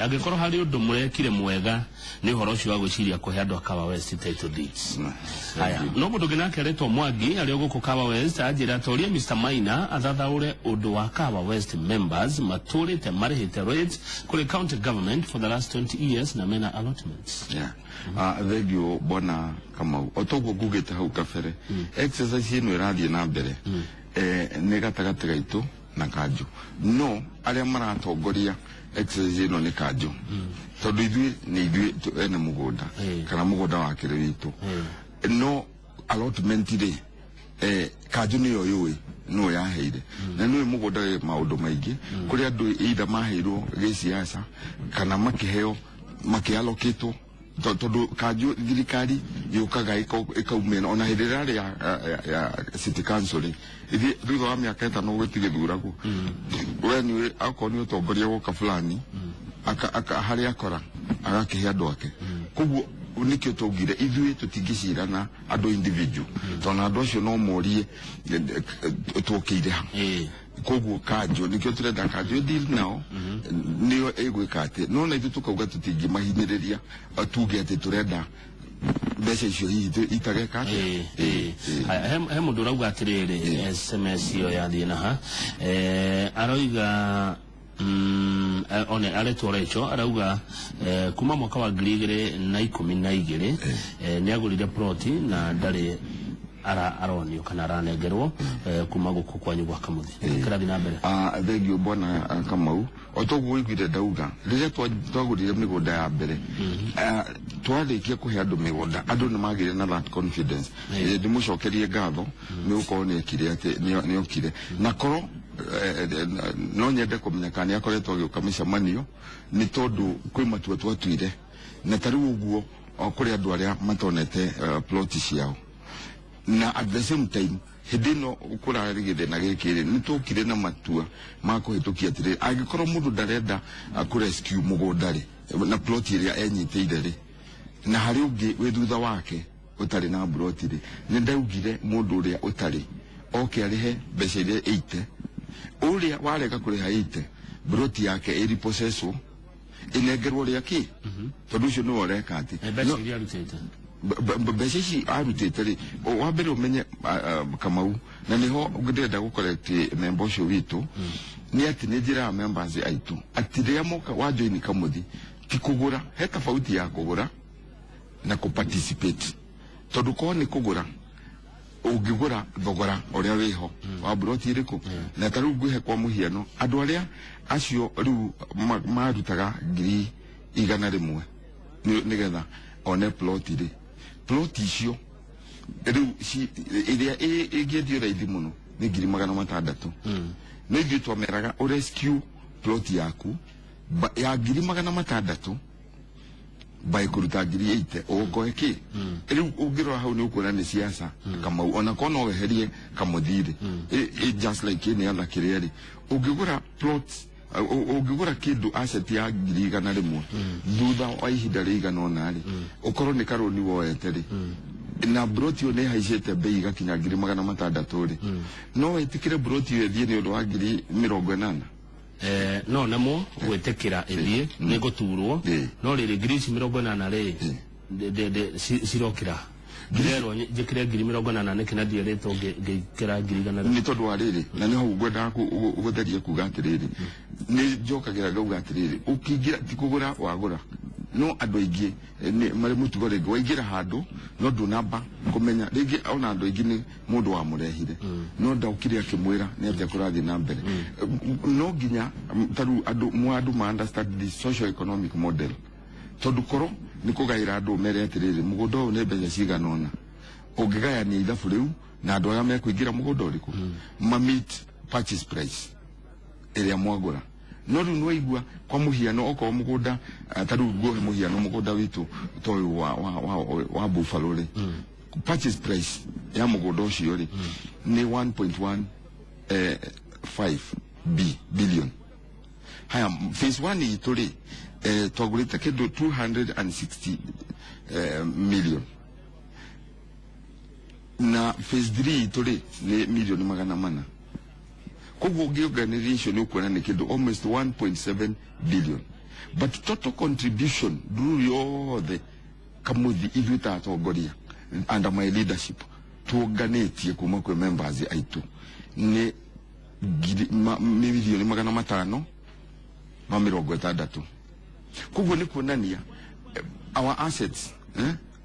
Angĩkorwo harĩ ũndũ mũrekire mwega, nĩ ũhoro ũcio wa gwĩciria kũhe andũ a Kawa West title deeds. Haya, no mũndũ ũngĩ nake aretwo Mwangi arĩ o gũkũ Kawa West anjĩra torie Mr Maina athathaũre ũndũ wa Kawa West members matũrĩte marĩhĩte rates kũrĩ county government for the last 20 years na mena allotments. Yeah. Thengiũ bwana Kamau, o toguo ngugĩte hau kabere, exercise ĩno ĩrathiĩ na mbere nĩ gatagatĩ gaitũ na kanjũ, no arĩa maratongoria exercise ĩno nĩ kanjũ, tondũ ithuĩ nĩ ithuĩ ene mũgũnda kana mũgũnda wakĩrĩ witũ, no allotment rĩ, kanjũ nĩyo yũĩ nĩyo yaheire na nĩũĩ mũgũnda wĩ maũndũ maingĩ. Kũrĩ andũ either maheirwo gĩciaca kana makĩheo makĩalokĩtwo, tondũ kanjũ thirikari yũkaga ĩkaumĩra ona hĩndĩ ĩrĩa yarĩ ya city council rĩ, ithuĩ thutha wa mĩaka 5 gũtigĩthuragwo, we nĩ akorwo nĩ ũtongoria woka fulani harĩa akora agakĩhe andũ ake. Koguo nĩkĩo twaugire ithuĩ tũtingĩcirana andũ individual, tondũ andũ acio no morie tuokĩire ha. Koguo kanjũ nĩkĩo tũrenda kanjũ deal nao, nĩyo ĩgwĩka atĩ no na ithuĩ tũkauga tũtingĩmahinyĩrĩria, tuge atĩ tũrenda mbeca icio hihi itageka atĩa. Haya, he mũndũ ũrauga atĩrĩrĩ, SMS ĩyo yathiĩ na ha, aroiga one aretwo Recho, arauga kuma mwaka wa 2012 nĩ agũrire ploti na ndarĩ aronio kana aranengerwo kuma gũkũ kwanyu gwa Kamuthi. Kĩrathiĩ na mbere? Thengiũ bwana Kamau, o toguo ũiguire ndauga, rĩrĩa twagũrire mĩgũnda ya mbere, twarĩkia kũhe andũ mĩgũnda, andũ nĩ magĩire na that confidence. Ndĩmũcokerie ngatho nĩ gũkorwo nĩ ekire atĩ nĩ okire na korwo no nyende kũmenya kana nĩ akoretwo agĩũka mĩcemanio, nĩ tondũ kwĩ matua twatuire, na ta rĩu ũguo o kũrĩ andũ arĩa matonete plot ciao, na at the same time hĩndĩ ĩno kũrarĩ gĩthĩna gĩkĩ rĩ, nĩ twokire na matua ma kũhĩtũkia atĩrĩrĩ, angĩkorwo mũndũ ndarenda kũ rescue mũgũnda rĩ, na plot ĩrĩa enyitĩire rĩ, na harĩ ũngĩ wĩ thutha wake ũtarĩ na plot rĩ, nĩ ndaugire mũndũ ũrĩa ũtarĩ oke arĩhe mbeca iria 80, ũrĩa warega kũrĩha 80, plot yake ĩrepossesswo, ĩnengerwo ũrĩa kĩ, tondũ ũcio nĩwe ũreka atĩ Mbeca iria arutĩte. Mbeca ici arutĩte rĩ, wa mbere ũmenye, Kamau, na nĩho ndĩrenda gũcorrect member ũcio witũ, nĩ atĩ nĩ njĩraga members aitũ atĩ rĩrĩa moka wa join Kamuthi, ti kũgũra. He tofauti ya kũgũra na kũ participate, tondũ korwo nĩ kũgũra, ũngĩgũra thogora ũrĩa wĩho wa mburoti ĩrĩkũ. Na ta rĩu ngwĩhe kwa mũhiano, andũ arĩa acio rĩu marutaga 100,000 nĩgetha one plot rĩ, plot icio rĩu ĩrĩa ĩngĩendio raithi mũno nĩ 600,000. No ithuĩ twameraga ũrescue plot yaku ya 600,000 by kũruta 80,000, ũgũkoe kĩ. Rĩu ũngĩrora hau nĩ ũkuona nĩ siasa, Kamau. Ona korwo no weherie Kamuthi rĩ, just like any other kĩrĩa rĩ, ũngĩgũra plot, ũngĩgũra kĩndũ asset ya 100,000, thutha wa ihinda rĩigana ũna rĩ, ũkorwo nĩ karũni woete rĩ, na broti ĩyo nĩ ĩhaicĩte mbei igakinya 600,000 rĩ, no wĩtĩkĩre broti ĩyo ĩthiĩ nĩ ũndũ wa 80,000? No nemwo gwĩtĩkĩra ĩthiĩ, nĩ ngũturwo. No rĩrĩ, ngiri ici 80 rĩ, cirokĩra ndĩrerwo njĩkĩre 80,000 nĩkĩ, na ndierĩtwo ngĩkĩra 100,000? Nĩ tondũ wa rĩrĩ, na nĩ hau ngwendaga gũtheria kuga atĩrĩrĩ, nĩ njokagĩra ngauga atĩrĩrĩ, ũkĩingĩra ti kũgũra wagũra, no andũ aingĩ nĩ marĩ mũtugo rĩngĩ waingĩra handũ no ndũnamba kũmenya rĩngĩ, ona andũ aingĩ nĩ mũndũ wamũrehire no ndaũkire akĩmwĩra nĩ atĩa kũrathiĩ na mbere. No nginya ta rĩu andũ mwa andũ ma understand the social economic model, tondũ korwo nĩ kũgaĩra andũ mere atĩrĩrĩ, mũgũnda ũyũ nĩ mbeca cigana ũna, ũngĩgayania ithabu rĩu na andũ arĩa mekũingĩra mũgũnda ũrĩkũ ma meet purchase price ĩrĩa mwagũra. No rĩu nĩwaigua, kwa mũhiano, okorwo mũgũnda, ta rĩu nguhe mũhiano mũgũnda witũ ta ũyũ wa Buffalo rĩ, purchase price ya mũgũnda ũcio rĩ nĩ 1.1 5 b billion. Haya, phase 1 itũ rĩ, twagũrĩte kĩndũ 260 million, na phase 3 itũ rĩ nĩ milioni 400. Koguo ũngĩonganĩria icio nĩ ũkuona nĩ kĩndũ almost 1.7 billion. But total contribution ndururu yothe Kamuthi ithuĩ ta atongoria under my leadership tuonganĩtie kuma kwĩ members aitũ nĩ mirioni 560. Koguo nĩ kuonania our assets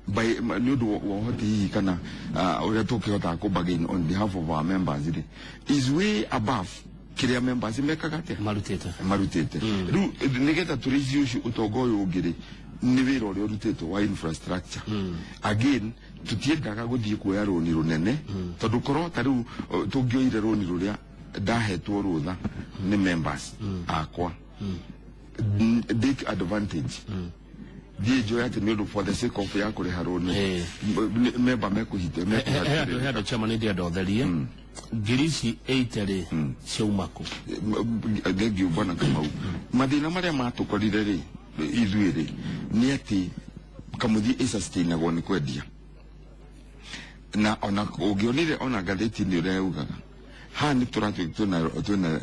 by nĩ ũndũ wa ũhoti hihi kana ũrĩa tũkĩhotaga kũ bargain on behalf of our members rĩ is way above kĩrĩa members mekaga atĩa? Marutĩte. Marutĩte. Rĩu nĩgetha tũrĩici ũcio ũtonga ũyũ ũngĩ rĩ nĩ wĩra ũrĩa ũrutĩtwo wa infrastructure. Again, tũtiendaga gũthiĩ kuoya rũni rũnene, tondũ korwo ta rĩu tũngĩoire rũni rũrĩa ndahetwo rũtha nĩ members akwa, take advantage thiĩ njoe atĩ nĩ ũndũ for the sake of ya kũrĩha rũni, member mekũhite. He andũ chama nĩ ndĩrenda ũtherie ngiri ici 80 rĩ ciauma kũ? Thengiũ, bwana Kamau. Mathĩna marĩa matũkorire rĩ ithuĩ rĩ nĩ atĩ Kamuthi ĩsustainagwo nĩ kwendia, na ona ũngĩonire ona ngathĩti-inĩ ũrĩa yaugaga haha nĩ tũratwĩ twĩna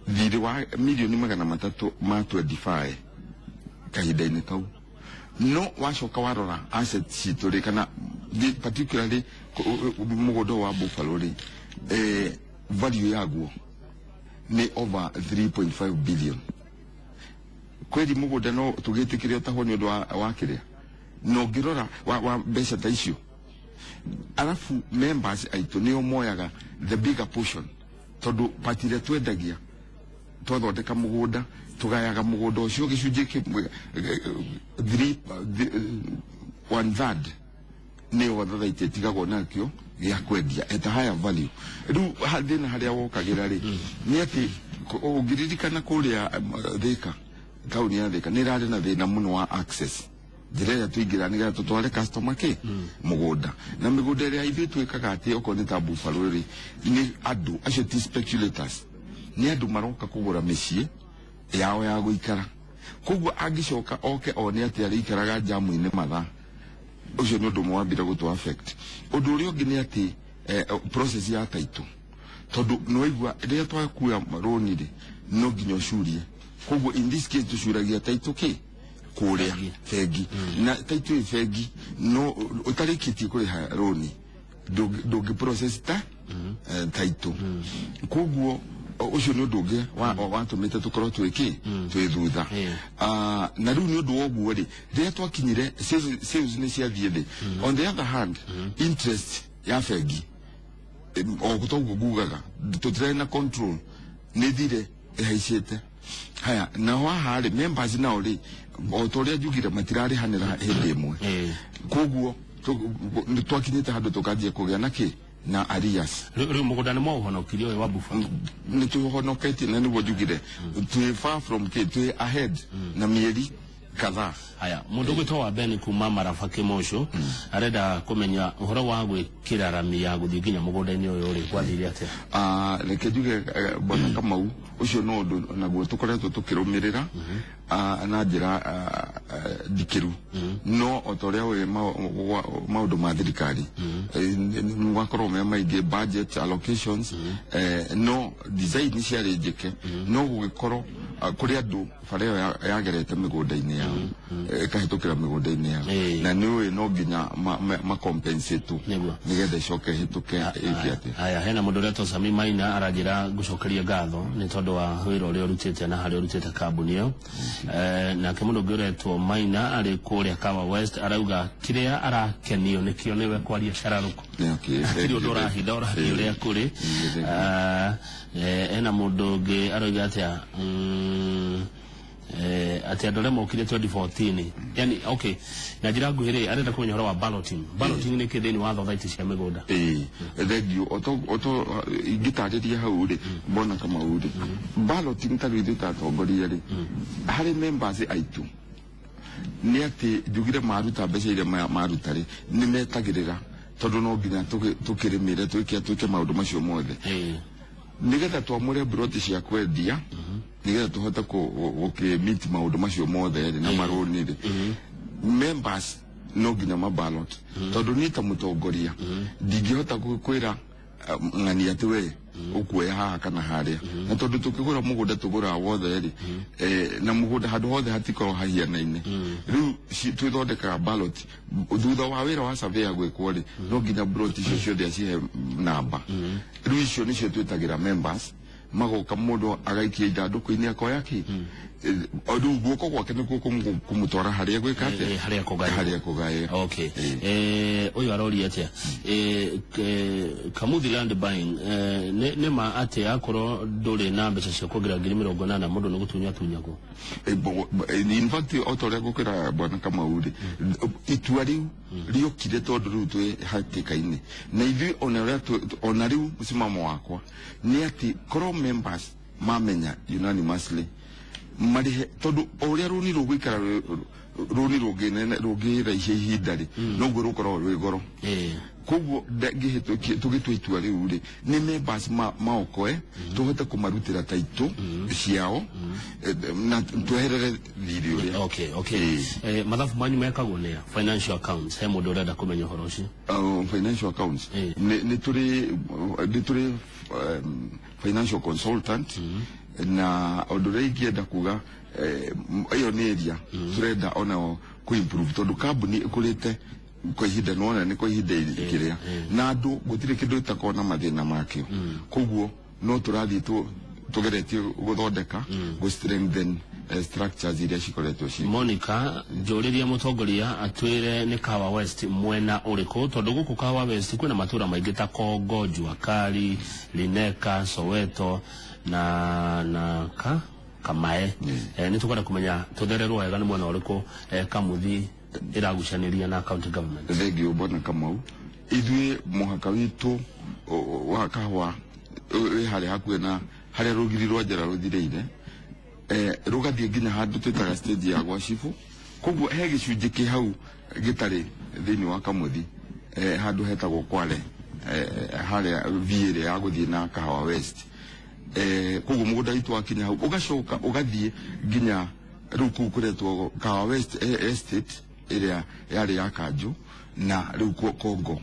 thirĩ wa mirioni 325 kahinda-inĩ kau. No wacoka warora assets citũ rĩ, kana particularly mũgũnda ũyũ wa Buffalo rĩ, value yaguo nĩ over 3.5 billion. Kweri mũgũnda no tũgĩtĩkĩre ũtahwo nĩ ũndũ wa kĩrĩa na ũngĩrora wa mbeca ta icio, arabu members aitũ nĩo moyaga the bigger portion, tondũ part ĩrĩa twendagia twathondeka mũgũnda tũgayaga mũgũnda ũcio gĩcunjĩ kĩmwe, three, one third nĩyo thathaitĩ ĩtigagwo nakĩo gĩa kwendia at a higher value. Rĩu thĩna harĩa wokagĩra rĩ nĩ atĩ ũngĩririkana kũrĩa Thika, taũni ya Thika nĩ ĩrarĩ na thĩna mũno wa access, njĩra ĩrĩa tũingĩra nĩgetha tũtware customer kĩ mũgũnda. Na mĩgũnda ĩrĩa ithuĩ twĩkaga atĩ okorwo nĩ ta Buffalo rĩ, nĩ andũ acio ti speculators, nĩ andũ maroka kũgũra mĩciĩ yao ya gũikara. Koguo angĩcoka oke one atĩ arĩikaraga njamu-inĩ mathaa ũcio, nĩ ũndũ ũmwe wambire gũtũ affect. Ũndũ ũrĩa ũngĩ nĩ atĩ process ya title, tondũ nĩwaigua rĩrĩa twakuya rũni rĩ no nginya ũcurie. Koguo in this case tũcuragia title kĩ kũrĩa bengi, na title ĩ bengi no ũtarĩkĩtie kũrĩha rũni ndũngĩ process ta title. Koguo ũcio nĩ ũndũ ũngĩ watũmĩte tũkorwo twĩ kĩ twĩ thutha. Na rĩu nĩ ũndũ wa ũguo rĩ, rĩrĩa twakinyire sales nĩ ciathiĩ thĩ. On the other hand, interest ya bengi, o toguo ngugaga tũtirarĩ na control, nĩ thire ĩhaicĩte. Haya, naho haha rĩ, members nao rĩ, o ta ũrĩa njugire, matirarĩhanĩra hĩndĩ ĩmwe. Koguo nĩ twakinyĩte handũ tũkanjia kũgĩa na kĩ na arrears. Rĩu mũgũnda nĩ mwaũhonokirie ũyũ wa Buffalo? Nĩ tũhonoketie, na nĩguo njugire twĩ far from kĩ twĩ ahead na mĩeri kadhaa. Haya, mũndũ ũgwĩtwo wa Ben kuma Maraba Kĩmũcũ arenda kũmenya ũhoro wa gwĩkĩra rami ya gũthiĩ nginya mũgũnda-inĩ ũyũ rĩ gwathire atĩa? Reke njuge, bwana Kamau, ũcio no ũndũ naguo tũkoretwo tũkĩrũmĩrĩra na njĩra ndikĩru, no o ta ũrĩa ũĩ maũndũ ma thirikari gwakorwo me maingĩ, budget allocations, no design ciarĩ njĩke, no gũgĩkorwo kũrĩ andũ bara ĩyo yagerete mĩgũnda-inĩ yao, ĩkahĩtũkĩra mĩgũnda-inĩ yao, na nĩ ũĩ no nginya ma compensate nĩgetha ĩcoke ĩhĩtũke ĩke atĩa. Haya, hena mũndũ ũretwo Sami Maina aranjĩra ngũcokerie ngatho nĩ tondũ wa wĩra ũrĩa ũrutĩte na harĩa ũrutĩte kambuni ĩyo. Nake mũndũ ũngĩ ũretwo Maina arĩ kũrĩa Kawa West arauga kĩrĩa arakenio nĩkĩo nĩwe kwaria cararũkũ. Hatirĩ ũndũ ũrahitha, ũrathiĩ ũrĩa kũrĩ. Hena mũndũ ũngĩ aroiga atĩa, atĩ andũ arĩa mokire 2014, yani okay, na njĩra nguhĩ rĩ arenda kũmenya ũhoro wa balloting. Balloting nĩ kĩ thĩinĩ wa thothaiti cia mĩgũnda? Ĩĩ, thengiũ. Oto ingĩtarĩria hau rĩ, mbona Kamau rĩ, balloting ta rĩu ithuĩ ta atongoria rĩ harĩ members aitũ nĩ atĩ njugire maruta mbeca iria maruta rĩ nĩ metagĩrĩra, tondũ no nginya tũkĩrĩmĩre twĩke maũndũ macio mothe nĩgetha twamũre broti cia kwendia, nĩgetha tũhote gũkĩ-meet maũndũ macio mothe rĩ na marũni rĩ. Members no nginya ma ballot, tondũ niĩ ta mũtongoria ndingĩhota kwĩra ng'ani atĩ we Ũkuoya haha kana harĩa, na tondũ tũkĩgũra mũgũnda tũgũraga wothe rĩ, na mũgũnda handũ hothe hatikorwo hahianaine. Rĩu twĩthondekaga ballot thutha wa wĩra wa surveyor gwĩkwo rĩ, no nginya plot icio ciothe acihe namba. Rĩu icio nĩcio twĩtagĩra members, magoka, mũndũ agaikia ithandũkũ-inĩ, akoya kĩ. Rĩu guoko gwake nĩkuo kũmũtwara harĩa gwĩka atĩa? Harĩa kũgaĩrwo. Harĩa kũgaĩrwo. Okay. Ũyũ aroria atĩa? Kamuthi land buying, nĩ ma atĩ akorwo ndũrĩ na mbeca cia kuongerera 80,000, mũndũ nĩ gũtunya tunyagwo? In fact, o ta ũrĩa ngũkwĩra, bwana Kamau rĩ, itua rĩu rĩokire tondũ rĩu twĩ hatĩka-inĩ na ithuĩ ona ũrĩa ona rĩu mũsimamo wakwa nĩ atĩ korwo members mamenya unanimously marĩhe, tondũ o ũrĩa rũni rũgũikara rũni rũngĩnene rũngĩraihia ihinda rĩ, noguo rũkoragwo rwĩ goro. Koguo tũgĩtua itua rĩu rĩ, nĩ members maokoe tũhote kũmarutĩra taitũ ciao, na tweherere thirĩ ũrĩa. Okay. Mathabu manyu mekagwo nĩa? Financial accounts, he mũndũ ũrenda kũmenya ũhoro ũcio. Financial accounts, nĩ tũrĩ financial consultant, na ũndũ ũrĩa ingĩenda kuga, ĩyo nĩ area tũrenda onao kũ-improve, tondũ kambuni ĩkũrĩte kwa ihinda nĩwona nĩ kwa ihinda kĩrĩa na andũ gũtirĩ kĩndũ ĩtakorwo na mathĩna makĩo. Koguo no tũrathiĩ tũgeretie gũthondeka, gũ strengthen structures iria cikoretwo ci Monica, njũrĩria mũtongoria atwĩre nĩ Kahawa West mwena ũrĩkũ, tondũ gũkũ Kahawa West kwĩna matũra maingĩ ta Kongo, Juakali, Lineka, Soweto na ka Kamae. Nĩ tũkwenda kũmenya tũthererwo wega nĩ mwena ũrĩkũ Kamuthi ĩragucanĩria na county government. Thengio, bwana Kamau. Ithuĩ mũhaka witũ wa Kahawa wĩ harĩa hakuhĩ na harĩa rũgiri rwa njara rũthirĩire, rũgathiĩ nginya handũ twĩtaga stage ya gwa cibũ. Koguo he gĩcunjĩ kĩ hau gĩtarĩ thĩinĩ wa Kamuthi, handũ hetagwo Kware, harĩa v ĩrĩa ya gũthiĩ na Kahawa West. Koguo mũgũnda witũ wakinya hau, ũgacoka ũgathiĩ nginya rĩu kũu kũretwo Kahawa West Estate ĩrĩa yarĩ ya kanjũ, na rĩu Kongo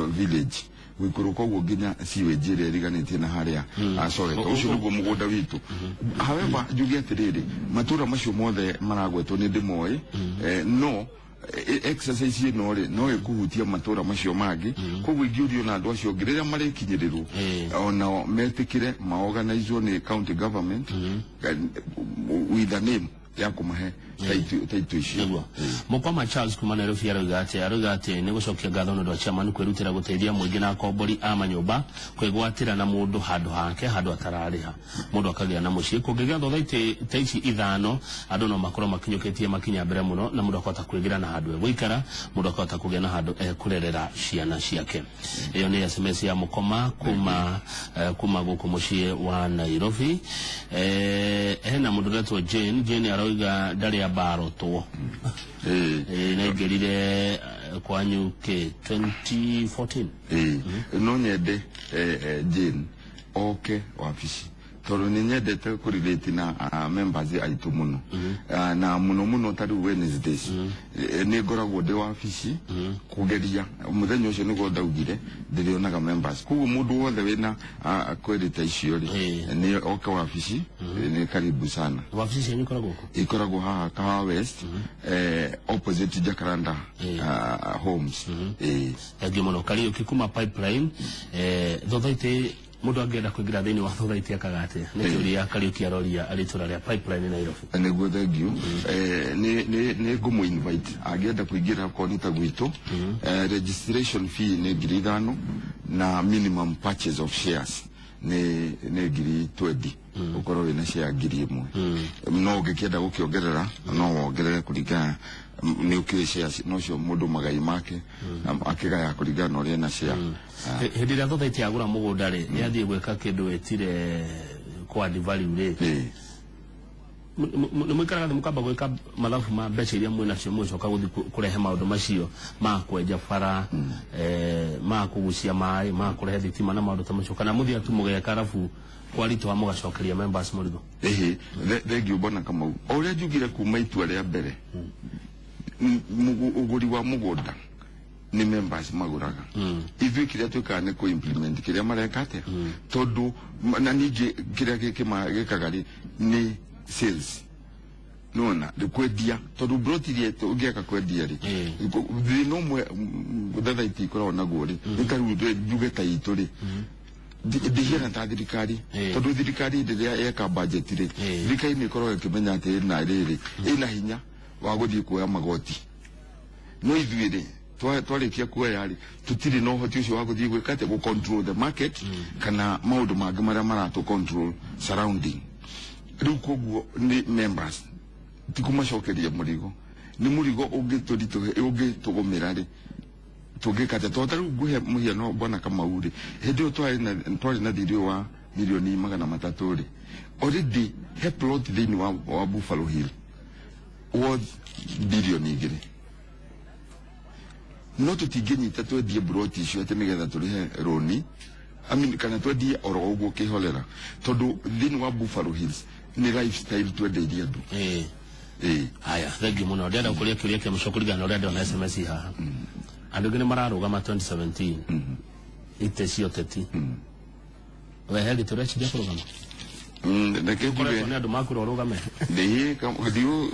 village gũikũrũka ũguo nginya sewage ĩrĩa ĩriganĩtie na harĩa Soweto. Ũcio nĩguo mũgũnda witũ. However, njuge atĩrĩrĩ, matũra macio mothe maragwetwo nĩ ndĩmoĩ, no exercise ĩno rĩ, no ĩkũhutia matũra macio mangĩ. Koguo ingĩũrio na andũ acio angĩ rĩrĩa marĩkinyĩrĩrwo, onao metĩkĩre maorganizwo nĩ county government, with the name ya kũmahe taitũ icio. Nĩguo Mũkwama Charles kuma Nairobi aroiga atĩ nĩ gũcokia ngatho nĩ ũndũ wa chairman kwĩrutĩra gũteithia mũingĩ na akombori a manyũmba kwĩgwatĩra na mũndũ handũ hake handũ atararĩha, mũndũ akagĩa na mũciĩ. Kũngĩgĩa thothaitĩ ta ici ithano, andũ no makorwo makinyũkĩtie makinya mbere mũno, na mũndũ akahota kwĩgĩra na handũ egũikara, mũndũ akahota kũgĩa na handũ ekũrerera ciana ciake. Ĩyo nĩ SMS ya Mũkoma kuma gũkũ mũciĩ wa Nairobi. Hena mũndũ ũretwo Jane. Jane aroiga ndarĩ ambarotwo. Naingĩrire kwanyu kĩ 2014. Ĩĩ, no nyende Jane oke wabici, tondũ nĩ nyendete kũrelate na members aitũ mũno. Na mũno mũno ta rĩu Wednesdays, nĩ ngoragwo ndĩ wabici kũgeria mũthenya ũcio nĩguo ndaugire ndĩrĩonaga members. Koguo mũndũ wothe wĩna query ta icio rĩ, nĩ oke wabici, nĩ karibu sana. Wabici cianyu ikoragwo kũ? Ikoragwo haha Kahawa West, opposite Jacaranda Homes. Thengiũ mũno. Kariũki kuma Pipeline, thothaitĩ, mũndũ angĩenda kũingĩra thĩinĩ wa thothaitĩ akaga atĩa? Nĩ kĩũria Kariũki aroria arĩ itũra rĩa Pipeline, Nairobi. Nĩguo, thengiũ. Nĩ ngũmũ invite angĩenda kũingĩra korwo nĩ ta gwitũ. Registration fee nĩ 5,000 na minimum purchase of shares nĩ 20,000, ũkorwo wĩna share 1,000. No ũngĩkĩenda gũkĩongerera no wongerere kũringana nĩ ũkĩũĩ shares no cio mũndũ magai make na akĩgaya kũringana na ũrĩa ena share. Hĩndĩ ĩrĩa thothaitĩ yagũra mũgũnda rĩ, yathiĩ gwĩka kĩndũ ĩtire kwa value rĩ, nĩ mũikaraga thĩ mũkamba gwĩka mathabu ma mbeca iria mwĩnacio, mũgĩcoka gũthiĩ kũrehe maũndũ macio ma kwenja bara, ma kũgucia maĩ, ma kũrehe thitima na maũndũ ta macio, kana mũthiĩ tu mũgeka arabu kwaritũha mũgacokeria members mũrigo? Ĩhĩ, thengiũ, bwana Kamau. O ũrĩa njugire kuma itua rĩa mbere, ũgũri wa mũgũnda Nĩ members magũraga. Ithuĩ kĩrĩa twĩkaga nĩ kũ implement kĩrĩa mareka atĩa, tondũ na ningĩ kĩrĩa gĩkaga rĩ nĩ sales, nona nĩ kwendia, tondũ broti iria ũngĩaka kwendia rĩ, thĩna ũmwe thathaiti ikoragwo naguo rĩ, nĩ ta rĩu njuge ta itũ rĩ, ndihiana ta thirikari, tondũ thirikari rĩrĩa yeka budget rĩ, thirikari nĩ ĩkoragwo ĩkĩmenya atĩ ĩna rĩrĩ, ĩna hinya wa gũthiĩ kuoya magoti, no ithuĩ rĩ, twarĩkia kuoya rĩ, tũtirĩ na ũhoti ũcio wa gũthiĩ gwĩka atĩ gũ control the market kana maũndũ mangĩ marĩa maratũ control surrounding. Rĩu koguo nĩ members ti kũmacokeria mũrigo, nĩ mũrigo ũngĩtũritũhe, ũngĩtũgũmĩra rĩ, tũngĩka atĩa? Tondũ ta rĩu ngũhe mũhiano, bwana Kamau rĩ, hĩndĩ ĩyo twarĩ na thirĩ wa 300,000,000 rĩ, already he plot thĩinĩ wa Buffalo Hill worth 2 billion, no tũtingĩnyita twendie broti icio atĩ nĩgetha tũrĩhe rũni, I mean, kana twendie oro ũguo kĩholera, tondũ thĩinĩ wa Buffalo Hills nĩ lifestyle twendeirie andũ. Ĩĩ. Haya, thengiũ mũno. Ndĩrenda gũkũria kĩũria kĩa mũico kũringana na ũrĩa ndĩrona SMS haha. Andũ aingĩ nĩ mararũgama 2017 itĩ cia ũteti. We he gĩtĩ ũreciria kũrũgama? Reke njuge. Ũkoretwo nĩ andũ makũra ũrũgame?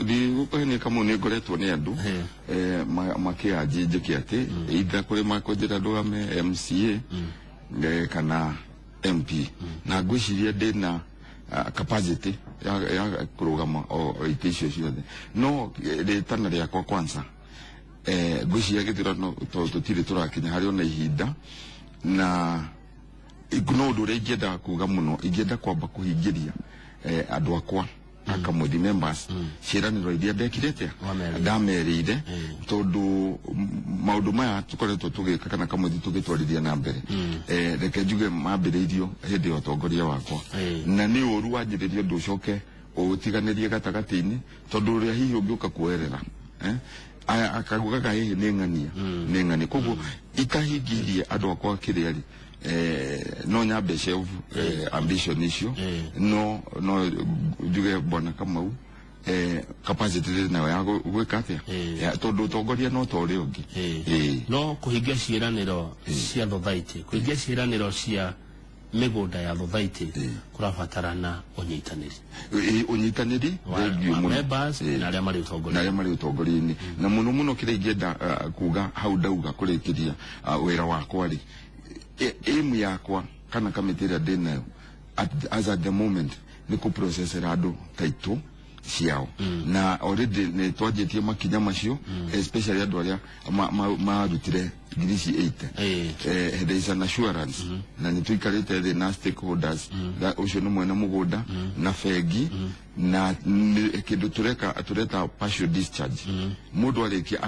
Ndigũkũhenia kamau, nĩ ngoretwo nĩ andũ makĩanji njĩke atĩ either kũrĩ makũnjĩra ndũgame MCA kana MP, na ngwĩciria ndĩna capacity ya kũrũgama o itĩ icio ciothe, no rĩtana rĩakwa kwanza, ngwĩciria gĩthurano tondũ tũtirĩ tũrakinya harĩ ona ihinda, na no ũndũ ũrĩa ingĩenda kuga mũno, ingĩenda kwamba kũhingĩria andũ akwa akamuthi members ciĩranĩro iria ndekire atĩa. Wamerĩire. Ndamerĩire, tondũ maũndũ maya tũkoretwo tũgĩka kana kamuthi tũgĩtwarithia na mbere, reke njuge mambĩrĩirio hĩndĩ ya ũtongoria wakwa, na nĩ ũru wanjĩrĩria ũndũ ũcoke ũtiganĩrie gatagatĩ-inĩ, tondũ ũrĩa hihi ũngĩũka kuoerera, aya akaugaga hihi nĩ ng'ania nĩ ng'ania. Koguo itahingirie andũ akwa kĩrĩa rĩ, no nyambe shelf ambition icio. No njuge bwana Kamau, capacity ndĩ nayo ya gwĩka atĩa. Tondũ ũtongoria no ta ũrĩa ũngĩ. No kũhingia ciĩranĩro cia thothaitĩ, kũhingia ciĩranĩro cia mĩgũnda ya thothaitĩ, kũrabatarana ũnyitanĩri. Ũnyitanĩri. Thengiũ wa mũno. Members na arĩa marĩ na ũtongoria. Arĩa marĩ ũtongoria-inĩ, na mũno mũno kĩrĩa ingĩenda kuga hau ndauga kũrĩkĩria wĩra wakwa rĩ, aim yakwa kana kamĩtĩ ĩrĩa ndĩ nayo as at the moment nĩ kũprocessera andũ taitũ ciao, na already nĩ twanjĩtie makinya macio, especially andũ arĩa marutire 80,000. There is an assurance na nĩ tũikarĩte thĩ na stakeholders. Ũcio nĩ mwene mũgũnda na bengi, na nĩ kĩndũ tũreka tũreta partial discharge, mũndũ arĩkia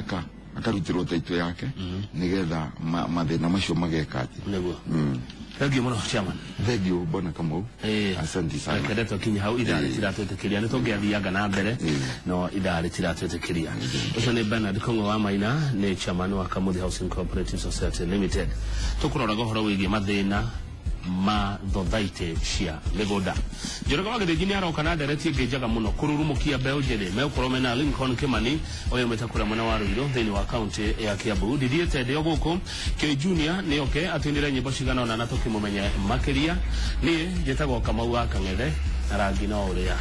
akarutĩrwo taitũ yake nĩgetha mathĩna macio mageka atĩ. Nĩguo, thengiũ mũno, chairman. Thengiũ bwana Kamau. Asante sana. Reke ndeto kinyi hau, ithaa rĩtiratwĩtĩkĩria. Nĩ tũngĩathianga na mbere, no ithaa rĩtiratwĩtĩkĩria. Ũcio nĩ Bernard Kong'o wa Maina, nĩ chairman wa Kamuthi Housing Cooperative Society Limited. Tũkũroraga ũhoro wĩgiĩ mathĩna ma thothaitĩ cia mĩgũnda. Njoroge wa Gĩthĩnji nĩ aroka na ndereti ĩngĩ njega mũno kũrurumũkia mbeũ njĩthĩ. Megũkorwo mena Lincoln Kimani ũyũ umĩte kũrĩa mwena wa Ruiru thĩinĩ wa kaunti ya Kiambu. Ndithiĩte ndĩ o gũkũ, Kĩ Junior nĩ oke atũinĩre nyĩmbo cigana ũna na tũkĩmũmenye makĩria. Niĩ njĩtagwo Kamau wa Kang'ethe, na rangi no ũrĩa.